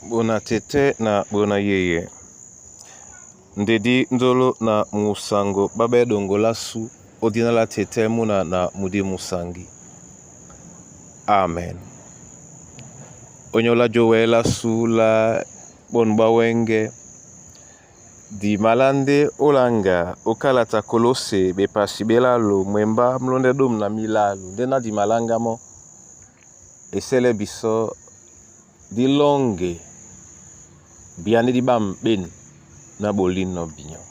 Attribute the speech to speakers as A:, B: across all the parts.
A: Bona tete na bona yeye ndedi ndolo na musango babe dongola su odina la tete muna na mudi musangi. Amen. Onyola jowela su la bonu bawenge di malande olanga okalata Kolose bepasi belalo mwemba mlonde dum na milalo nde na di malanga mo esele biso di longe biane di bam ben na bolino binyo.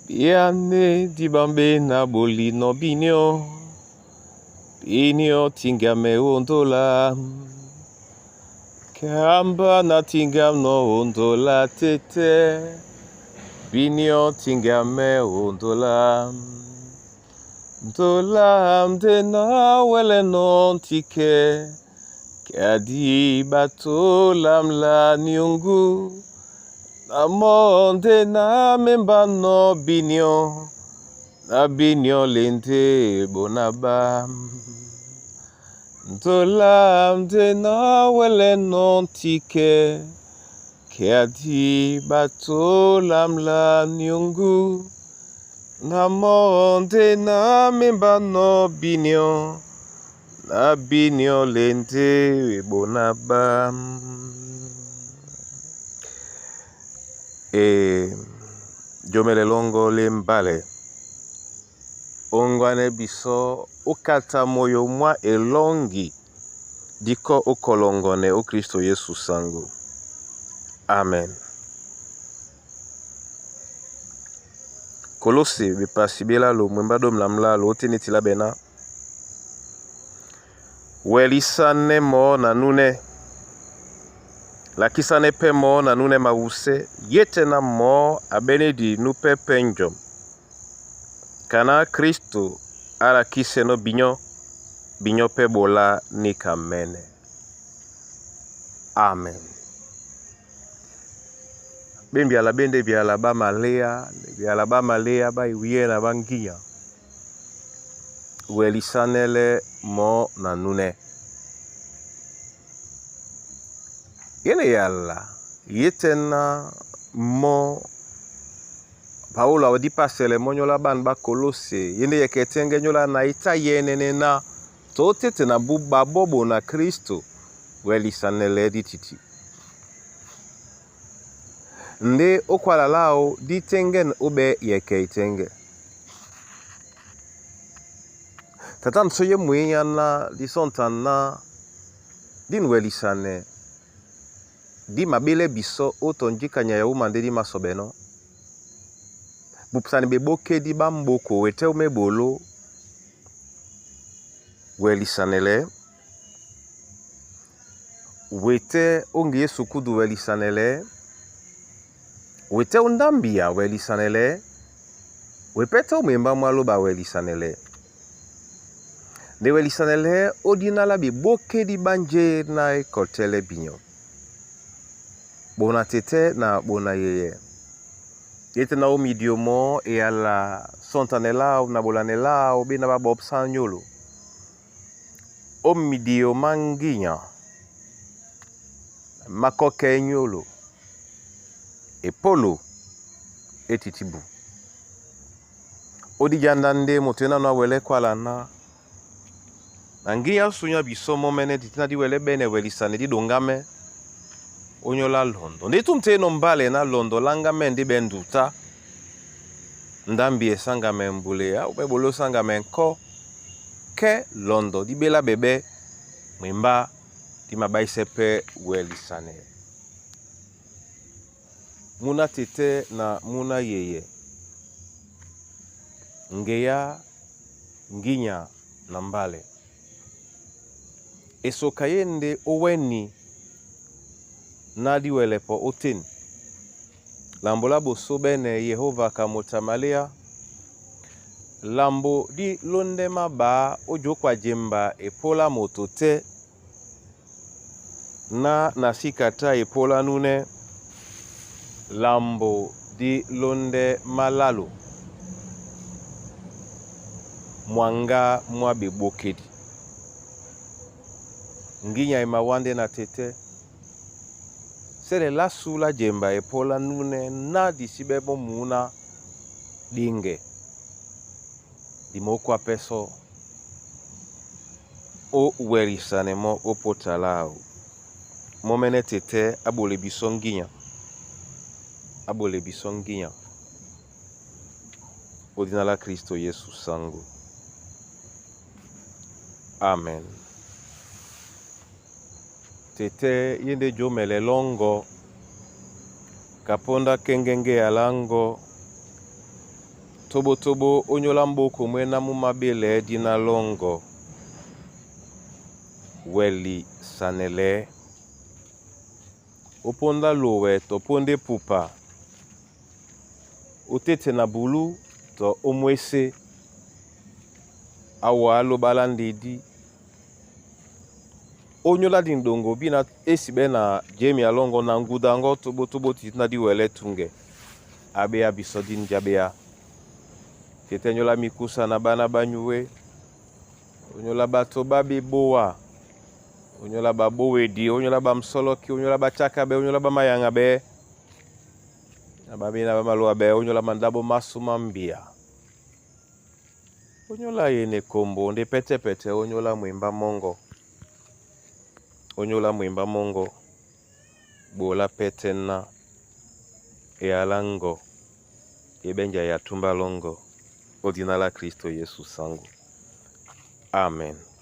A: Biane di bambe na bolino binyo binyo tingame ondola kamba na tingam no ondola tete binyo tingame ondola ndola mdena wele non tike kadi batolam la nyungu na monde na memba no binyo na binyo lende bonaba ndola mdena wele non tike kadi batolam la nyungu na monde na memba no binyo na binyo lende bonaba. E jomele longo le mbale ongwane biso okata moyo mwa elongi diko okolongone o Kristo Yesu sango. Amen. Kolose bepasi belalo mwemba dom la mlalo oteneti la bena welisane mo na nune lakisane pe mo na nune mawuse yete na mo abenedi nupe penjom kana Kristo alakise no binyo binyo pe bola nikamene. Amen. Bembiala bende biala ba malea biala ba malea ba iwie na banginya welisanele mo na nune yene yala yetena mo Paulo awadi pasele monyola ban ba Kolose yende yeketenge nyola na ita yenene na totete na buba bobo na Kristo welisanele dititi nde okwala lao ditengen ube yeke itenge tata nso ye mwinya na disonta na dinwelisane di mabele biso otonjikanya ya uma nde di masobeno bupusani bebokedi bamboko wete umebolo welisanele wete ongi Yesu kudu welisanele wete undambia welisanele wepete umemba mwaloba welisanele nde welisanele odinala bebokedi banje na ekotele binyo bona tete na bona yeye yete na omidiomo eyala sontanela na bolanela obe na babob sanyolo omidio manginya makoke nyolo epolo etitibu odijanda nde moto ena no awele kwala na na nginya sunya bisomo mene titina di wele bene welisane di dongame onyola londo nde tumte no mbale na londo langa me ndi benduta ndambi esanga me mbule ya ube bolo sanga me nko ke londo di bela bebe mwimba di mabaise pe welisane muna tete na muna yeye ngeya nginya na mbale esoka ye nde oweni na diwelepo oten lambo la boso bene Yehova kamotamalia lambo di londema ba ojokwa jemba epola moto te na nasikata epola nune lambo di londe malalo mwanga mwa bebokedi nginya emawande na tete Sɛlɛ lá su lá jemba epɔ́ lá núnɛ́ ná di sí ɓɛ́ mɔ́ mǔná ɗeŋgɛ di mǒkówa pɛ́ sɔ́ ó wɛlisanɛ mɔ́ ó póta láō. Mɔ́ mɛ́nɛ́ tetɛ́ á ɓole bisɔ́ ŋgínya, á ɓole bisɔ́ ŋgínya. Ô dina lá Kristo Yesu sango. Amen. Tete ye nde jomɛlɛ lɔ́ŋgɔ, kapóndá kéŋgéŋgé ya láŋgɔ, tobotobo ónyólá mbóko mwé ná mú maɓélɛɛ́ díná lɔ́ŋgɔ. Wɛli sanɛ lɛ́. Ó póndá lowɛ tɔ póndá epupa, ó téte na bulú tɔ ó mwésé, á wǎ lóɓá lá ndedí. Ónyólá dindoŋgo bína ésibɛ́ na jemia lɔ́ŋgɔ na ŋguda ŋgɔ́ tobotobo tití ná dí wɛlɛ́ tuŋgɛ. Á ɓéá bisɔ́ díni já ɓéá. Tete nyóla mikúsa na ɓána ɓá nyué, onyóla ɓato ɓá ɓebóa, onyóla ɓabówedi, onyóla ɓamsɔ́lɔ́ki, onyóla ɓatíaka ɓɛ́, onyóla ɓá mayaŋa ɓɛ́, na ɓamina ɓá malówa ɓɛ́, onyóla mandáɓo másu má mbia. Onyóla ye na ekombo ndé pɛ́tɛ́pɛtɛ onyóla mwembá mɔ́ŋgɔ. Onyóla mwembá mɔ́ŋgɔ, ɓola pɛ́tɛ́ ná eyalá ŋgɔ, e ɓɛ́nja ya túmbá lɔ́ŋgɔ. Ô dina lá Kristo Yesu sango. Amen.